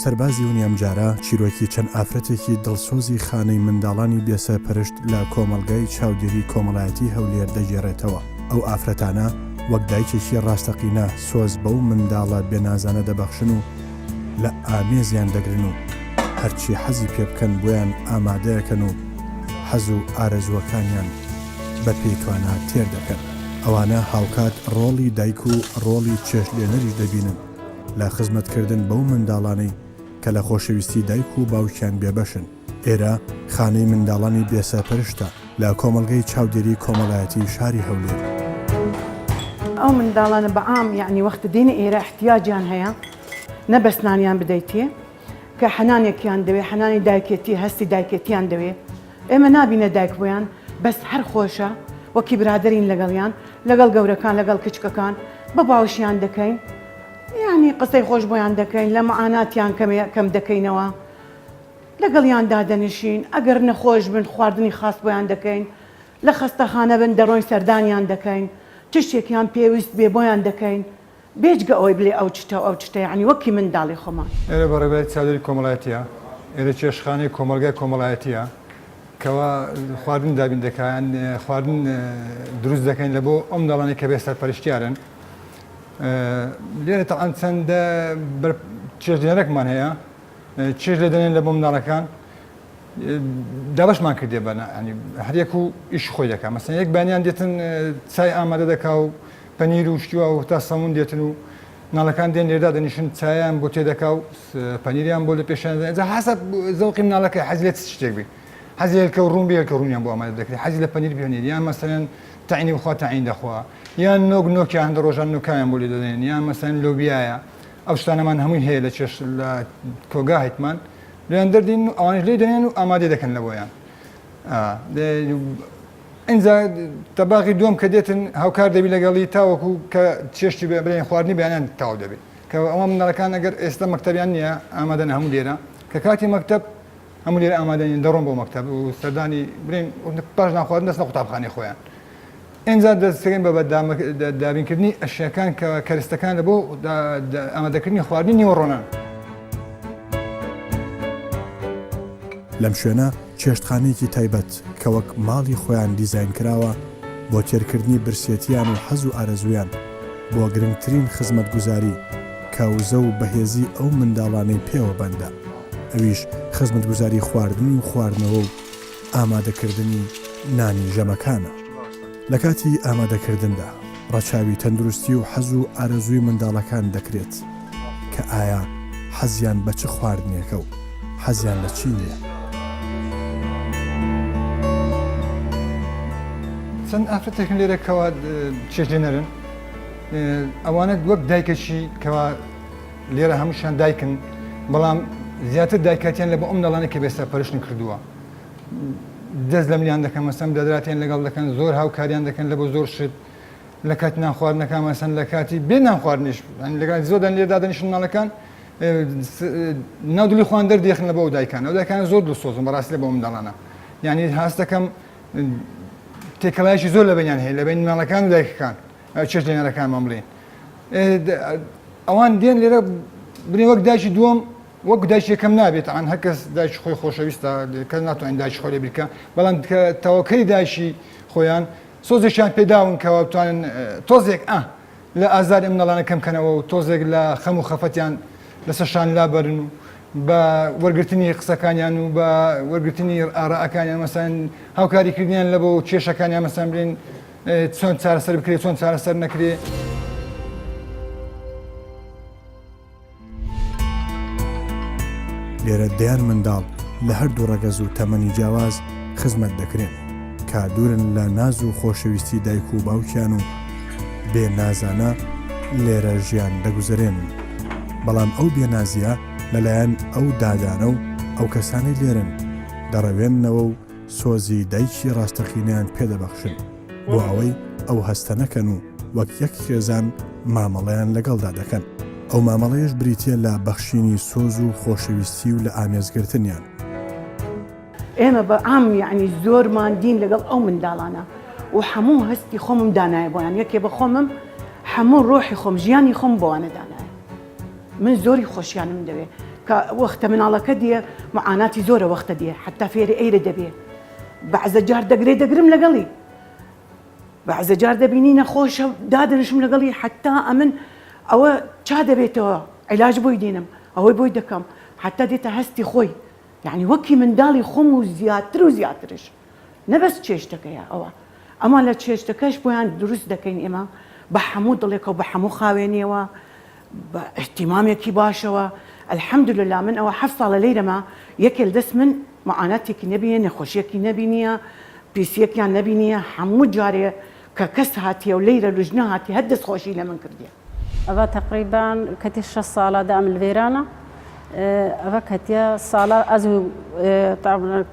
سەربازی ونی ئەمجارە چیرۆکی چەند ئافرەتێکی دڵسۆزی خانەی منداڵانی بێسەرپەرشت لە کۆمەڵگای چاودێری کۆمەڵایەتی هەولێر دەگێڕێتەوە. ئەو ئافرەتانە وەک دایکێکی ڕاستەقینە سۆز بەو منداڵە بێنازانە دەبەخشن و لە ئامێزیان دەگرن و هەرچی حەزی پێ بکەن بۆیان ئامادەکەن و حەز و ئارەزووەکانیان بە پێی توانا تێر دەکەن. ئەوانە هاوکات ڕۆڵی دایک و ڕۆڵی چێشتلێنەریش دەبینن لە خزمەتکردن بەو منداڵانەی کە لە خۆشەویستی دایک و باوکیان بێبەشن. ئێرە خانەی منداڵانی بێسەرپەرشتە لە کۆمەڵگەی چاودێری کۆمەڵایەتی شاری هەولێر. ئەو منداڵانە بە عام یەعنی وەخت دێنە ئێرە ئیحتیاجیان هەیە نە بەس نانیان بدەیتێ کە حەنانێکیان دەوێ حەنانی دایکێتی هەستی دایکێتیان دەوێ ئێمە نابینە دایک بۆیان بەس هەر خۆشە وەکی برادەرین لەگەڵیان لەگەڵ گەورەکان لەگەڵ کچکەکان بە باوشیان دەکەین یانی قسەی خۆش بۆیان دەکەین لە معاناتیان کەمێ کەم دەکەینەوە لەگەڵیان دادەنیشین، ئەگەر نەخۆش بن خواردنی خاس بۆیان دەکەین، لە خەستەخانە بن دەڕۆین سەردانیان دەکەین، چ شتێکیان پێویست بێ بۆیان دەکەین، بێجگە ئەوەی بلێ ئەو چتە و ئەو چتە یەعنی وەکی منداڵی خۆمان. ئێرە بەڕێوەبەرایەتی چاودێری کۆمەڵایەتیە، ئێرە چێشتخانەی کۆمەڵگای کۆمەڵایەتیە کەوا خواردن دابین دەکا یان خواردن دروست دەکەین لە بۆ ئەو منداڵانەی کە بێ سەرپەرشتیارن. لێرە تەعەن چەندە چێشتلێنەرەکمان هەیە چێژ لێ دەنێن لە بۆ منداڵەکان دابەشمان کردێ بە ینی هەریەک و ئیش خۆی دەکا مەسەن یەک بانیان دێتن چای ئامادە دەکا و پەنیر و شتیوا و تا سەمون دێتن و مناڵەکان دێن لێردا دەنیشن چایان بۆ تێ دەکا و پەنیریان بۆ لە پێشیان جا حەسەب زەوقی مناڵەکە حەزی لە چ شتێک بی حەزی هێلکە و ڕوون بێ هێلکە ڕوونیان بۆ ئامادە دەکرێت حەزی لە پەنیر پەنیر یان مەسەلەن تەعینی بخوا تەعین دەخوا یان نۆک نۆکیان هەندە ڕۆژان نۆکایان بۆ لێ دەدەین یان مەسەلەن لۆبیایە ئەو شتانەمان هەمووی هەیە لە چێشت لە کۆگا هەیتمان لێیان دەردین و ئەوانش لێی دەنێن و ئامادەی دەکەن لە بۆیان ئینجا تەباغی دووەم کە دێتن هاوکار دەبی لەگەڵی تاوەکو کە چێشتی بڵێن خواردنی بەیانیان تەواو دەبێت کە ئەوە منداڵەکان ئەگەر ئێستا مەکتەبیان نییە ئامادەن هەموو لێرە کە کاتی مەکتەب هەموو لێرە ئامادەن دەڕۆن بۆ مەکتەب و سەردانی بڵێن پاش نانخواردن دەچنە قوتابخانەی خۆیان ئینجا دەست دەکەین بە دابینکردنی ئەشیاکان کە کەرستەکان لە بۆ ئامادەکردنی خواردنی نیوەڕۆنان. لەم شوێنە چێشتخانەیەکی تایبەت کە وەک ماڵی خۆیان دیزاین کراوە بۆ تێرکردنی برسێتیان و حەز و ئارەزوویان بۆ گرنگترین خزمەتگوزاری کە وزە و بەهێزی ئەو منداڵانەی پێوە بەندە ئەویش خزمەتگوزاری خواردن و خواردنەوە و ئامادەکردنی نانی ژەمەکانە. لە کاتی ئامادەکردندا ڕەچاوی تەندروستی و حەز و ئارەزووی منداڵەکان دەکرێت کە ئایا حەزیان بە چ خواردنێکە و حەزیان لە چی نییە. چەند ئافرەتێکن لێرە کەوا چێژلێنەرن ئەوانە وەک دایکەکی کەوا لێرە هەمووشیان دایکن بەڵام زیاتر دایکاتیان لە بۆ ئەم منداڵانە کە بێسەرپەرشتن کردووە دەست لە ملیان دەکەن مەسەن برادراتیان لەگەڵ دەکەن زۆر هاوکاریان دەکەن لە بۆ زۆر شت لە کاتی نان خواردنەکان مەسەن لە کاتی بێ نان خواردنیش لەگەڵ زۆر دەن لێ دادەنیشن منداڵەکان ناو دڵی خۆیان دەردێخن لە بۆ ئەو دایکان ئەو دایکان زۆر دڵسۆزن بەڕاستی لە بۆ منداڵانە یعنی هەست دەکەم تێکەڵایەکی زۆر لە بینیان هەیە لە بین منداڵەکان و دایکەکان چێشتلێنەرەکانمان بڵێین ئەوان دێن لێرە بنێ وەک دایکی دووەم وەک دایکی یەکەم نابێت ئەن هەر کەس دایکی خۆی خۆشەویستە کەس ناتوانین دایکی خۆی لێ بیرکە بەڵام کە تەواوکەری دایکی خۆیان سۆزێکیان پێداون کەوا بتوانن تۆزێک ئە لە ئازاری ئەم مناڵانە کەم کەنەوە و تۆزێک لە خەم و خەفەتیان لەسەر شان لابەرن و بە وەرگرتنی قسەکانیان و بە وەرگرتنی ئارائەکانیان مەسەن هاوکاریکردنیان لە بۆ کێشەکانیان مەسەن بلێن چۆن چارەسەر بکرێ چۆن چارەسەر نەکرێ. لێرە دەیان منداڵ لە هەردوو ڕەگەز و تەمەنی جیاواز خزمەت دەکرێن کە دوورن لە ناز و خۆشەویستی دایک و باوکیان و بێ نازانە لێرە ژیان دەگوزەرێنن بەڵام ئەو بێ نازیە لەلایەن ئەو دادانە و ئەو کەسانەی لێرن دەڕەوێننەوە و سۆزی دایکی ڕاستەقینەیان پێدەبەخشن بۆ ئەوەی ئەو هەستە نەکەن و وەک یەک خێزان مامەڵەیان لەگەڵدا دەکەن، ئەو مامەڵەیەش بریتییە لە بەخشینی سۆز و خۆشەویستی و لە ئامێزگرتنیان. ئێمە بە عام یەعنی زۆر ماندین لەگەڵ ئەو منداڵانە و حەموو هەستی خۆمم دانایە بۆیان یەکێ بە خۆمم حەموو ڕۆحی خۆم ژیانی خۆم بۆوانە دانایە من زۆری خۆشیانم دەوێ. کە وەختە مناڵەکە دێ معاناتی زۆرە وەختە دێ حتا فێری ئەیرە دەبێ بەعزە جار دەگرێ دەگرم لەگەڵی بەعزە جار دەبینی نەخۆشە دادەنیشم لەگەڵی حتا ئەمن ئەوە چا دەبێتەوە عیلاج بۆی دێنم ئەوەی بۆی دەکەم حتا دێتە هەستی خۆی یعنی وەکی منداڵی خۆم و زیاتر و زیاترش نە بەس چێشتەکەیە ئەوە ئەمان لە چێشتەکەش بۆیان دروست دەکەین ئێمە بە هەموو دڵێکەوە بە هەموو خاوێنیەوە بە ئیهتیمامێکی باشەوە الحمدللە من ئەوە حەفت ساڵە لەیرەمە یەکێ لەدەست من معاناتێکی نەبینیە نەخۆشیەکی نەبینیە پیسیەکیان نەبینیە هەموو جارێ کە کەس هاتیە و لەیرە لوجنە هاتیە هەر دەست خۆشی لە من کردیە. ئەڤە تەقریبان کەتیە شەس ساڵە دە ئەم لڤێرانە ئەڤە کەتیە ساڵە ئەز و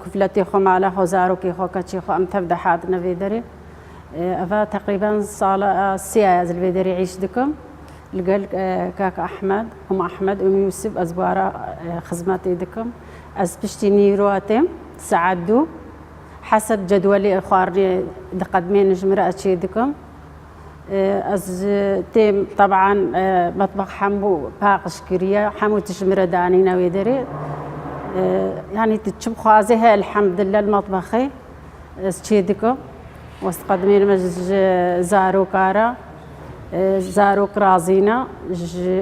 کوفلەتێ خۆ مالە خۆ زارۆکێ خۆ کەچێ خۆ ئەم تەڤ دەهاتنە ڤێ دەرێ ئەڤە تەقریبان ساڵە سێ ئەز لڤێ دەرێ عیش دکم لگەل کاک ئەحمەد ئوم ئەحمەد ئوم یوسف ئەز بوارە خزمەتێ دکم ئەز پشتی نیرۆ تێم سەعات دوو حەسەب جەدوەلێ خواردنێ دقەدمێ نژمرە ئەچێ دکم ئەز تێم تەبعەن مەتبەخ هەموو پاقژ کریە هەموو تژمرە دانینە وێ دەرێ یعنی چ بخوازێ هەیە الحەمدللە المەتبەخێ ئەز چێ دکم وەست قەدمێنمە زارۆکارە زارۆک ڕازینە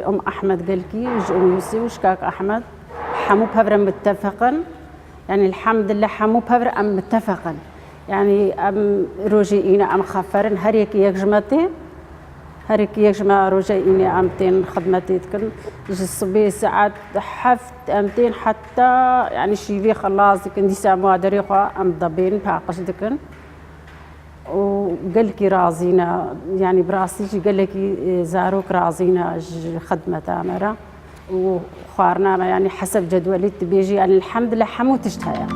ئوم ئەحمەد گەلکی ژ ئوم یوسف و شکاک ئەحمەد هەموو پەڤرە متەفقن یعنی الحەمدللە هەموو پەڤرە ئەم متەفقن یانی ئەم رۆژی ئینە ئەم خەفەرن هەر یەکی یەک ژمە تێ هەر یەکی یەک ژمە رۆژە ئینێ ئەم تێن خدمەتی دکن ji سبێ سەعات هەفت ئەم تێن حتا یعنی شیوی خەلاس دکن دیسا مادەرێ خوا ئەم دەبێن پاقش دکن و گەلکی رازینە یعنی براستیجی گەلێکی زارۆک رازینە خدمەتامەرە و خوارنامە یانی حەسەب جەدوەلی تبێژی یانی الحمدللە هەموو تشت هەیە.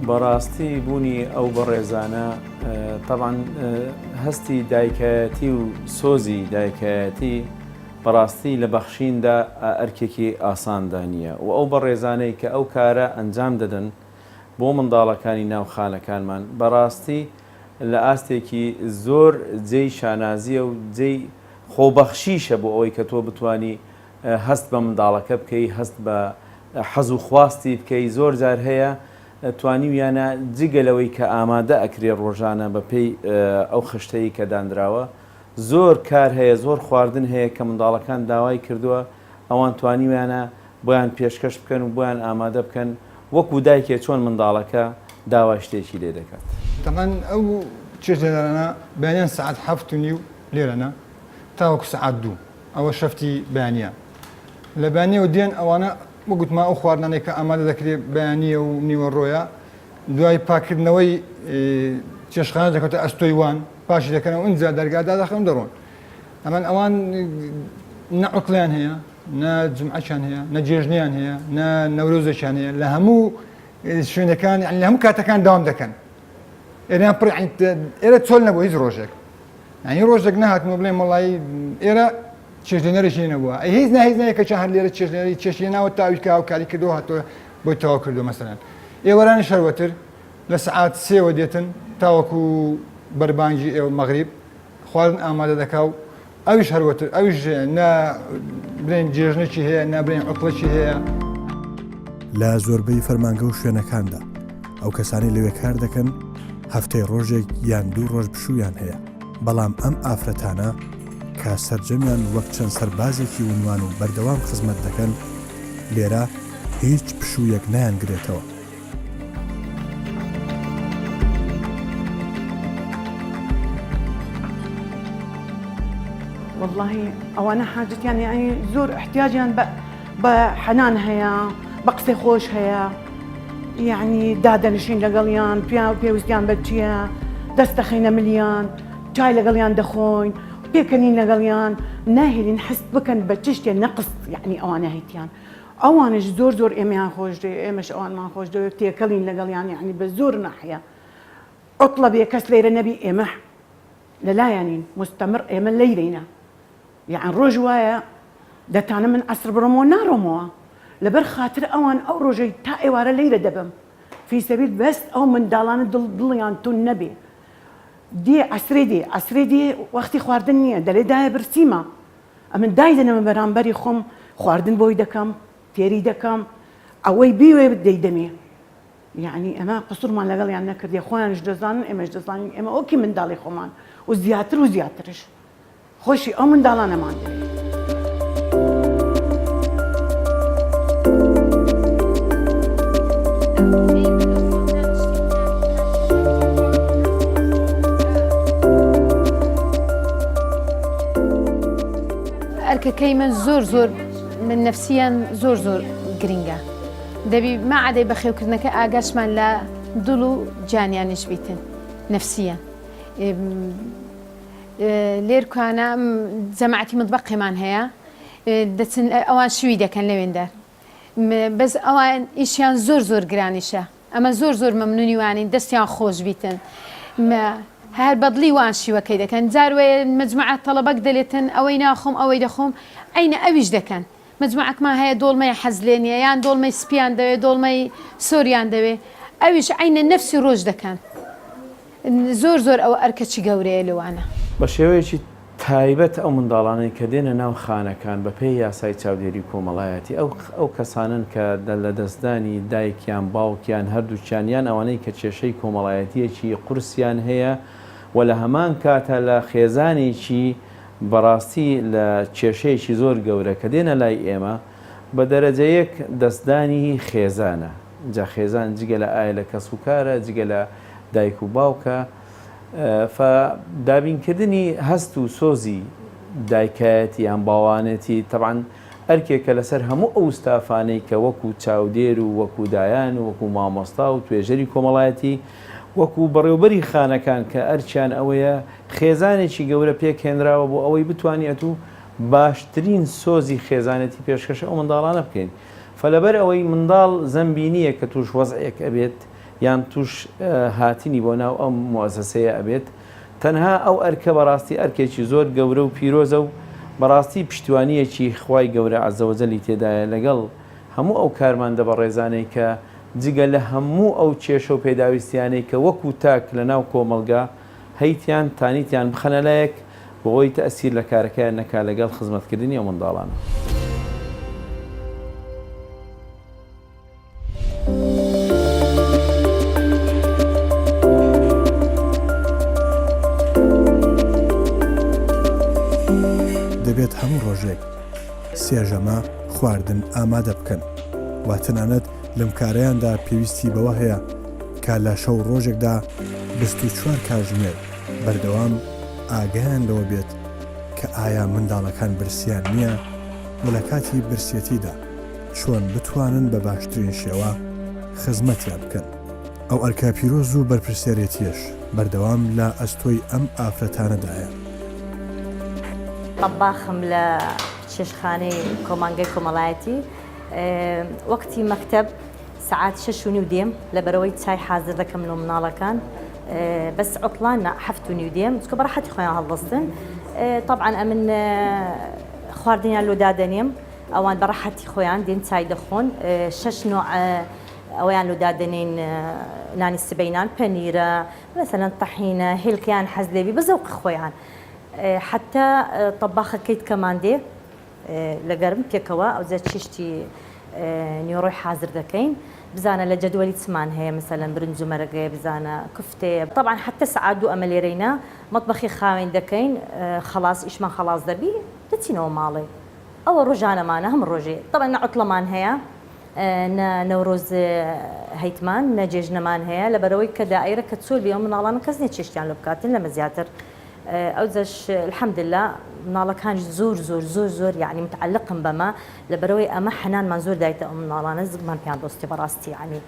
بەڕاستی بوونی ئەو بەڕێزانە تەبعەن هەستی دایکایەتی و سۆزی دایکایەتی بەڕاستی لە بەخشیندا ئەرکێکی ئاساندا نییە و ئەو بەڕێزانەی کە ئەو کارە ئەنجام دەدەن بۆ منداڵەکانی ناو خانەکانمان بەڕاستی لە ئاستێکی زۆر جێی شانازییە و جێی خۆبەخشیشە بۆ ئەوەی کە تۆ بتوانی هەست بە منداڵەکە بکەی هەست بە حەز و خواستی بکەی زۆر جار هەیە توانیویانە جگە لەوەی کە ئامادە ئەکرێ ڕۆژانە بە پێی ئەو خشتەی کە دانراوە زۆر کار هەیە، زۆر خواردن هەیە کە منداڵەکان داوای کردووە، ئەوان توانیویانە بۆیان پێشکەش بکەن و بۆیان ئامادە بکەن، وەکو دایکێ چۆن منداڵەکە داوای شتێکی لێ دەکات. تەبعەن ئەو چێشتلێنەرانە بەیانیان سەعات حەفت و نیو لێرەنە تاوەکو سەعات دوو ئەوە شەفتی بەیانیە لە بەیانیەوە دێن ئەوانە وەک گوتمان ئەو خواردنانەی کە ئامادە دەکرێ بەیانیە و نیوەڕۆیە دوای پاککردنەوەی چێشتخانە دەکەوتە ئەستۆی وان پاکی دەکەنەوە ئینجا دەرگا دادەخەن و دەڕۆن ئەمان ئەوان نە عوتڵیان هەیە نە جمعەکیان هەیە نە جێژنیان هەیە نە نەورۆزێکیان هەیە لە هەموو شوێنەکان یعنی لە هەموو کاتەکان داوام دەکەن ئێران پڕ ئێرە چۆل نەبوو هیچ ڕۆژێک یعنی ڕۆژێک نەهاتمە بڵێم وڵی ئێرە چێژلێنەرێکی نەبووە ئەی هیچ نا هیچ نایە کە هەر لێرە چێژلێنەری چێشتی ناوە تاوی کە هاوکاری کردو هاتۆ بۆی تەواو کردو مەسەلەن ئێوارانیش هەروەتر لە سەعات سێوە دێتن تاوەکو بەربانگی ئێوە مەغریب خواردن ئامادە دەکا و ئەویش هەروەتر ئەویش نە بڵێن جێژنێکی هەیە نە بڵێن عوتڵێکی هەیە. لە زۆربەی فەرمانگە و شوێنەکاندا ئەو کەسانەی لەوێ کار دەکەن هەفتەی ڕۆژێک یان دوو ڕۆژ پشوویان هەیە، بەڵام ئەم ئافرەتانە کە سەرجەمیان وەک چەند سەربازێکی ونوان و بەردەوام خزمەت دەکەن، لێرە هیچ پشوویەک نایانگرێتەوە. وەڵاهی ئەوانە حاجەتیان یعنی زۆر احتیاجیان بە بە حەنان هەیە بە قسەی خۆش هەیە یعنی دادەنشین لەگەڵیان پیا پێویستیان بە چییە دەست دەخەینە ملیان چای لەگەڵیان دەخۆین پێکەنین لەگەڵیان ناهێلین حست بکەن بە چ شتێ نەقس یعنی ئەوانە هەیتیان ئەوانش زۆر زۆر ئێمەیان خۆش دەوێ ئێمەش ئەوانمان خۆش دەوێت تێکەڵین لەگەڵیان یعنی بە زۆر ناحیە عوتڵە بێ کەس لێرە نەبی ئێمە لەلایانین مستەمڕ ئێمە لەیرەینە یەعن ڕۆژ وایە دەتانە من عەسر بڕۆمەوە ناڕۆمەوە. لەبەر خاتر ئەوان ئەو ڕۆژەی تا ئێوارە لەیرە دەبم فی سەبیل بەس ئەو منداڵانە دڵ دڵیان توند نەبێ دێ عەسرێ دێ عەسرێ دێ وەختی خواردن نییە دەلێ دایە برسیمە ئەمن دایدەنەمە بەرامبەری خۆم خواردن بۆی دەکەم تێری دەکەم ئەوەی بیوێ دەیدەمێ یەعنی ئێمە قسورمان لەگەڵیان نەکردیە خۆیانیش دەزانن ئێمەش دەزانین ئێمە وەکی منداڵی خۆمان و زیاتر و زیاترش خۆشی ئەو منداڵانەمان دەوێت. ئەرکەکەی من زۆر زۆر من نەفسیان زۆر زۆر گرنگە دەبی مەعادەی بەخێوکردنەکە ئاگاشمان لە دڵ و گیانیانیش بیتن نەفسیەن لێرکانە جەماعەتی مطبەقێمان هەیە دەچن ئەوان شوی دەکەن لەوێندەر بەس ئەوان ئیشیان زۆر زۆر گرانیشە ئەمە زۆر زۆر مەمنونی وانین دەستیان خۆش بیتن هەر بەدڵی وان شیوەکەی دەکەن جار وەیە مەجموعە تەڵەبەک دەلێتن ئەوەی ناخۆم ئەوەی دەخۆم عەینە ئەویش دەکەن مەجموعەکمان هەیە دۆڵمەی حەز لێ نیە یان دۆڵمەی سپیان دەوێ دۆڵمەی سۆریان دەوێ ئەویش عەینە نەفسی ڕۆژ دەکەن زۆر زۆر ئەوە ئەرکەکی گەورەیە لەوانە. بە شێوەیەکی تایبەت ئەو منداڵانەی کە دێنە ناو خانەکان بە پێی یاسای چاودێری کۆمەڵایەتی ئەو ئەو کەسانەن کە لە دەستدانی دایک یان باوک یان هەردووکیان یان ئەوانەی کە کێشەی کۆمەڵایەتییەکی قورسیان هەیە و لە هەمان کاتا لە خێزانێکی بەڕاستی لە کێشەیەکی زۆر گەورە کە دێنە لای ئێمە بە دەرەجە یەک دەستدانی خێزانە جا خێزان جگە لە ئایلە کەسوکارە جگە لە دایک و باوکە فە دابینکردنی هەست و سۆزی دایکایەتی یان باوانێتی تەبعەن ئەرکێکە لەسەر هەموو ئەو ستافانەی کە وەکو چاودێر و وەکو دایان و وەکو مامۆستا و توێژەری کۆمەڵایەتی وەکو بەڕێوبەری خانەکان کە ئەرکیان ئەوەیە خێزانێکی گەورە پێکهێنراوە بۆ ئەوەی بتوانی ئەتوو باشترین سۆزی خێزانێتی پێشکەش ئەو منداڵانە بکەین فە لەبەر ئەوەی منداڵ زەنبی نییە کە توش وەزعێک ئەبێت یان توش هاتنی بۆ ناو ئەم موئەسەسەیە ئەبێت تەنها ئەو ئەرکە بەڕاستی ئەرکێکی زۆر گەورە و پیرۆزە و بەڕاستی پشتیوانییەکی خوای گەورە عز وجل ی تێدایە لەگەڵ هەموو ئەو کارمەندە بەڕێزانەی کە جگە لە هەموو ئەو کێشە و پێداویستیانەی کە وەکو تاک لە ناو کۆمەڵگا هەیتیان تانیتیان بخەنە لایەک بۆ ئەوەی تەئسیر لە کارەکەیان نەکا لەگەڵ خزمەتکردنی ئەو منداڵانە. دەبێت هەموو ڕۆژێک سێ ژەمە خواردن ئامادە بکەن و تەنانەت لەم کارەیاندا پێویستی بەوە هەیە کە لە شەو ڕۆژێکدا 24 کاژمێر بەردەوام ئاگایان لەوە بێت کە ئایا منداڵەکان برسیان نییە و لە کاتی برسیەتیدا چۆن بتوانن بە باشترین شێوە خزمەتیان بکەن. ئەو ئەرکە پیرۆز و بەرپرسیارێتییەش بەردەوام لە ئەستۆی ئەم ئافرەتانەدایە. تەباخم لە چێشتخانەی کۆمانگەی کۆمەڵایەتی وەختی مەکتەب سەعات شەش و نیو دێم لەبەرەوەی چای حازر دەکەم لۆ مناڵەکان بەس عوتڵان نا حەفت و نیو دێم چونکە بەڕەحەتی خۆیان هەڵدەستن تەبعەن ئەمن خواردنیان لۆ دادەنێم ئەوان بە ڕەحەتی خۆیان دێن چای دەخۆن شەش نوع ئەوەیان لۆ دادەنێین نانی سبەینان پەنیرە مەسەلەن تەحینە هێلکەیان حەز لێبی بە زەوقی خۆیان حەتا تەباخەکەیت کەمان دێ لەگەرم پێکەوە ئەوجا چیشتی نیوەڕۆی حازر دەکەین بزانە لە جەدوەلی چمان هەیە مەسەلەن برنج و مەرەگەیە بزانە کفتەیە تەبعەن حەتا سەعات دوو ئەمە لێرەینە مەتبەخی خاوێن دەکەین خەڵاس ئیشمان خەڵاس دەبی دەچینەوە ماڵێ ئەوە ڕۆژانەمانە هەموو ڕۆژێ تەبعەن نە عوتڵەمان هەیە نە نەورۆز هەیتمان نە جێژنەمان هەیە لەبەرئەوەی کە دائیرە کە چۆل بێ ئەو مناڵانە کەس نیە چێشتیان لۆ بکاتن لەمە زیاتر ئەوجەش الحمدللە مناڵەکانیش زۆر زۆر زۆر زۆر یعنی متعلقن بەمە لەبەرئەوەی ئەمە حەنانمان زۆر دایتە ئەو مناڵانە زگمان پێیان دۆستێ بەڕاستی یعنی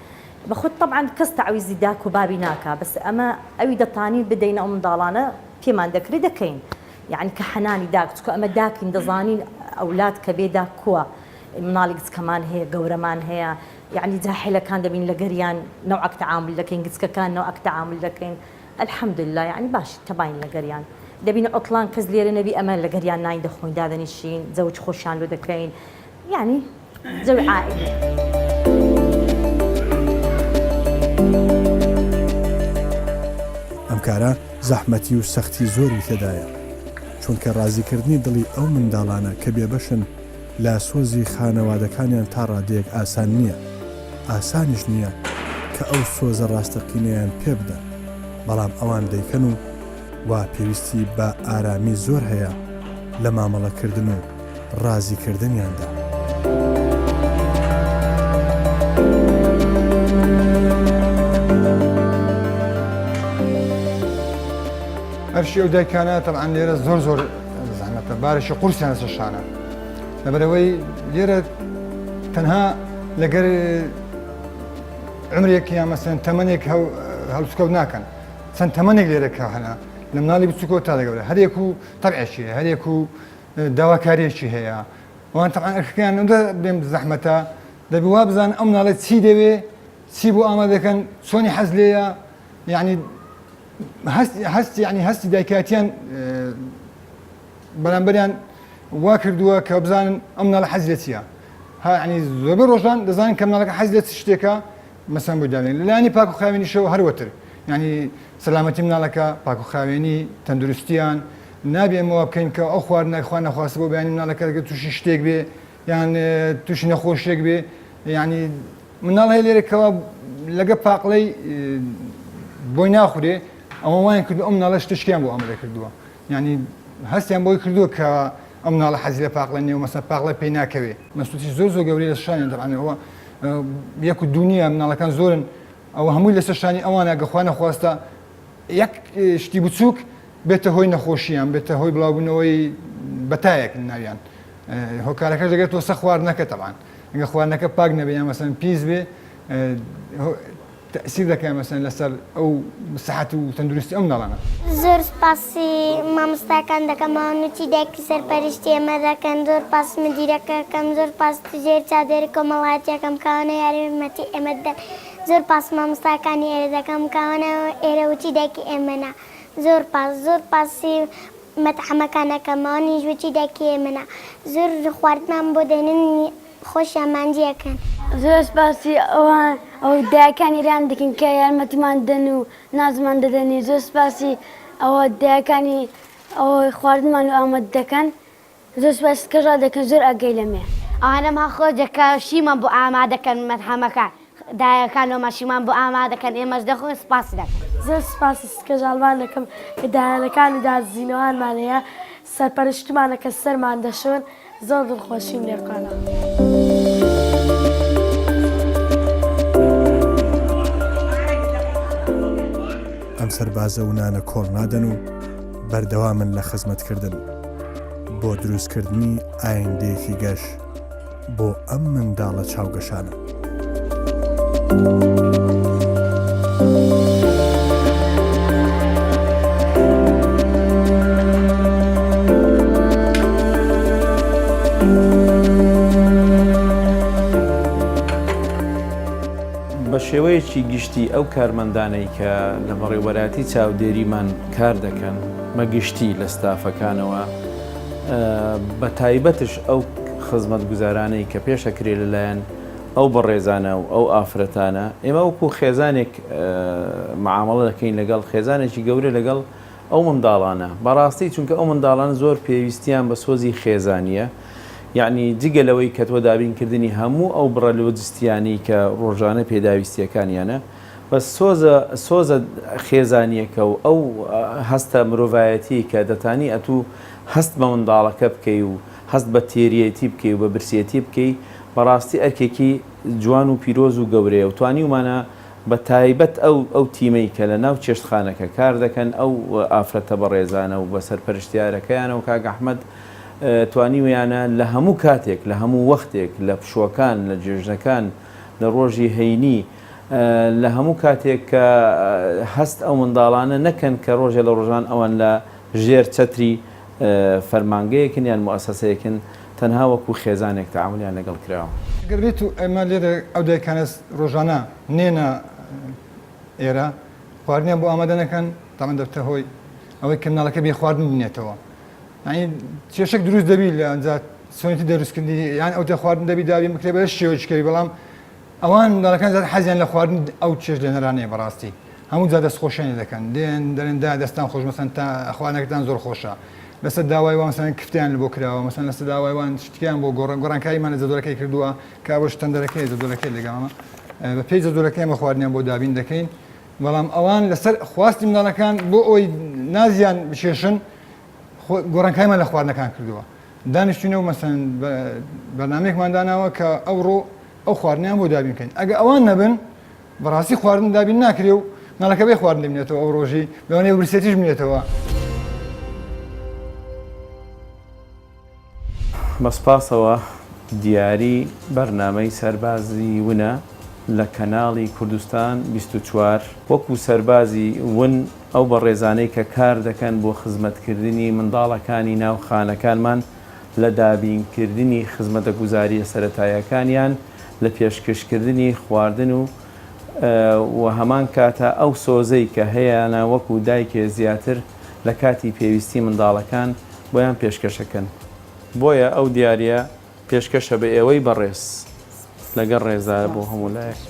بەخۆت تەبعەن کەس تەعویزی داک و بابی ناکا بەس ئەمە ئەوی دەتانین بدەینە ئەو منداڵانە پێمان دەکرێ دەکەین یەعنی کە حەنانی داک چونکە ئەمە داکین دەزانین ئەولاد کە بێ داک کووە مناڵی گچکەمان هەیە گەورەمان هەیە یەعنی جاحێلەکان دەبین لەگەریان نەوعەک تەعامول دەکەین گچکەکان نەوعەک تەعامول دەکەین الحمدللە یەعنی باش تەباین لەگەریان دەبین عوتڵان کەس لێرە نەبی ئەمە لەگەریان ناین دەخۆین دادەنیشین زەوج خۆشیان لۆ دەکەین یەعنی. جەوی عائیلی. ئەم کارە زەحمەتی و سەختی زۆری تێدایە، چونکە ڕازیکردنی دڵی ئەو منداڵانە کە بێبەشن لە سۆزی خانەوادەکانیان تا ڕادەیەک ئاسان نییە، ئاسانیش نییە کە ئەو سۆزە ڕاستەقینەیان پێ بدەن، بەڵام ئەوان دەیکەن و وا پێویستی بە ئارامی زۆر هەیە لە مامەڵەکردن و ڕازیکردنیاندا. ئەرشی ئەو دایکانە تەبعەن لێرە زۆر زۆر زەحمەتە بارێکی قورسیان لەسەر شانە لەبەرەوەی لێرە تەنها لەگەر عمرێک یان مەسەن تەمەنێک هەڵسکەوت ناکەن چەند تەمەنێک لێرە کە هەنا لە مناڵی بچووکەوە تا لەگەورە هەرێک و تەبعێکی هەیە هەرێک و داواکاریەکی هەیە وان تەبعەن ئەرکەکەیان ئەوەندە بێم زەحمەتە دەبی وا بزانن ئەو مناڵە چی دەوێ چی بۆ ئامادە دەکەن چۆنی حەز لێیە یعنی هەست هەست یعنی هەستی دایکایەتیان بەرامبەریان وا کردووە کە بزانن ئەم مناڵە حەز لە چییە ها یعنی زۆربەی ڕۆژان دەزانن کە مناڵەکە حەز لە چ شتێکە مەسەن بۆی دابنێن لەلایەنی پاک و خاوێنیشەوە هەروەتر یعنی سەلامەتی مناڵەکە پاک و خاوێنی تەندروستیان نابێ ئێمە وا بکەین کە ئەو خواردنە خوا نەخواستە بۆ بەیانی مناڵەکە تووشی شتێک بێ یان تووشی نەخۆشیێک بێ یعنی مناڵ هەیە لێرە کەوا لەگە پاقلەی بۆی ناخورێ ئەوە وایان کردو ئەم مناڵە شتشکیان بۆ ئامادە کردووە یعنی هەستیان بۆی کردووە کە ئەم مناڵە حەزی لە پاقلە نییە و مەسەن پاقلە پێی ناکەوێ مەسووتی زۆر زۆر گەورەی لە شانیان دەبان ئەوە یەک و دوو نییە مناڵەکان زۆرن ئەوە هەمووی لەسەر شانی ئەوانە گە خوا نەخواستە یەک شتی بچووک بێتە هۆی نەخۆشیان بێتە هۆی بڵاوبوونەوەی بەتایەک ناویان هۆکارەکەش دەگەێتەوە سە خواردنەکە تەبان ئەگە خواردنەکە پاک نەبێ یان مەسەن پیس بێ تەئسیر دەکەن مەسەن لەسەر ئەو سەحەت و تەندروستی ئەو مناڵانە. زۆر سوپاسی مامۆستاکان دەکەم ئەوانەی دایکی سەرپەرشتی ئێمە دەکەن زۆر سوپاس مدیرەکە ئەکەم زۆر سوپاس ژێر چاودێری کۆمەڵایەتی ئەکەم کە ئەوانە یارمەتی ئێمە دەدەن زۆر سوپاس مامۆستاکانی ئێرە دەکەم کە ئەوانە ئێرە وتی دایکی ئێمەنە زۆر سوپاس زۆر سوپاسی مەتعەمەکان ئەکەم ئەوانیش وتی دایکی ئێمەنە زۆر خواردنمان بۆ دێنن خۆشیان ماندی ئەکەن. زۆر سوپاسی ئەوان ئەو دایکانی ئێران دەکەین کە یارمەتیمان دەن و نازمان دەدەنی زۆر سوپاسی ئەوە دایکانی ئەوە خواردنمان لۆ ئامادە دەکەن زۆر سوپاسی کەژاڵ دەکەن زۆر ئاگای لەمێ. ئەوانەم ها خۆش دەکا شیمان بۆ ئامادەکەن مەتحەمەکان دایەکان لۆمان شیمان بۆ ئامادەکەن ئێمەش دەخۆین سوپاسی دەکەن. زۆر سوپاسی کەژاڵمان دەکەم کە دایانەکان و دادزینەوانمان هەیە سەرپەرشتمانە کە سەرمان دەشۆن زۆر دڵخۆشیم لێ قۆناغ. ئەم سەربازە ونانە کۆڵ نادەن و بەردەوامن لە خزمەتکردن بۆ دروستکردنی ئایندەیەکی گەش بۆ ئەم منداڵە چاوگەشانە. بە شێوەیەکی گشتی ئەو کارمەندانەی کە لە بەڕێوەبەرایەتی چاودێریمان کار دەکەن بە گشتی لە ستافەکانەوە بە تایبەتش ئەو خزمەتگوزارانەی کە پێشەکرێ لەلایەن ئەو بەڕێزانە و ئەو ئافرەتانە ئێمە وەکو خێزانێک معامەڵە دەکەین لەگەڵ خێزانێکی گەورە لەگەڵ ئەو منداڵانە بەڕاستی چونکە ئەو منداڵانە زۆر پێویستیان بە سۆزی خێزانیە یعنی جگە لەوەی کە تۆ دابینکردنی هەموو ئەو بڕە لۆجستیانی کە ڕۆژانە پێداویستیەکانیانە بەس سۆزە سۆزە خێزانیەکە و ئەو هەستە مرۆڤایەتی کە دەتانی ئەتوو هەست بە منداڵەکە بکەی و هەست بە تێریەتی بکەی و بە برسێتی بکەی بەڕاستی ئەرکێکی جوان و پیرۆز و گەورەیە و توانیومانە بە تایبەت ئەو ئەو تیمەی کە لە ناو چێشتخانەکە کار دەکەن ئەو ئافرەتە بەڕێزانە و بە سەرپەرشتیارەکەیانەوە کاک ئەحمەد توانیویانە لە هەموو کاتێک لە هەموو وەختێک لە پشووەکان لە جێژنەکان لە ڕۆژی هەینی لە هەموو کاتێک کە هەست ئەو منداڵانە نەکەن کە ڕۆژێ لە ڕۆژان ئەوان لە ژێر چەتری فەرمانگەیەکن یان موئەسەسەیەکن تەنها وەکو خێزانێک تەعامولیان لەگەڵ کراوە. گەر بێت و ئێمە لێرە ئەو دایکانە ڕۆژانە نێنە ئێرە خواردنیان بۆ ئامادە نەکەن تاوان دەبتە هۆی ئەوەی کە مناڵەکە بێ خواردن بمێنێتەوە یانی کێشەک دروست دەبی لە ئەنجا. چۆنێتی دروستکردنی یان ئەو خواردن دەبی دابین بکرێ بە شێوەیەکی کەوی بەڵام ئەوان منداڵەکان زیاتر حەزیان لە خواردن ئەو چێژ لێنەرانەیە بەڕاستی هەموو جار دەستخۆشیان لێ دەکەن دێن دەرێن دا دەستان خۆش مەسەن تا خواردنەکەتان زۆر خۆشە لەسەر داوای وان مەسەن کفتیان بۆ کراوە مەسەن لەسەر داوای وان شتکیان بۆ گۆڕان گۆڕانکاریمان لە جەدوەلەکەی کردووە کە ئەوەش تەندەرەکەی جەدوەلەکەی لەگەڵمە بە پێی جەدوەلەکەی ئێمە خواردنیان بۆ دابین دەکەین بەڵام ئەوان لەسەر خواستی منداڵەکان بۆ ئەوەی نازیان بکێشن گۆڕانکاریمان لە خواردنەکان کردووە دانیشتوینە و مەسەن بەرنامەیەکمان داناوە کە ئەوڕۆ ئەو خواردنیان بۆ دابین بکەین ئەگە ئەوان نەبن بەڕاستی خواردن دابین ناکرێ و ماڵەکە بێ خواردن دەمێنێتەوە ئەو ڕۆژی لەوانەیە برسێتیش بمێنێتەوە. بە سوپاسەوە دیاری بەرنامەی سەربازی ونە لە کەناڵی کوردستان 24. وەکو سەربازی ون ئەو بەڕێزانەی کە کار دەکەن بۆ خزمەتکردنی منداڵەکانی ناو خانەکانمان لە دابینکردنی خزمەتگوزارییە سەرەتاییەکانیان لە پێشکشکردنی خواردن و و هەمان کاتا ئەو سۆزەی کە هەیانە وەکو دایکێ زیاتر لە کاتی پێویستی منداڵەکان بۆیان پێشکەشەکەن. بۆیە ئەو دیاریە پێشکەشە بە ئێوەی بەڕێز لەگەڵ ڕێزا بۆ هەموو لایەک.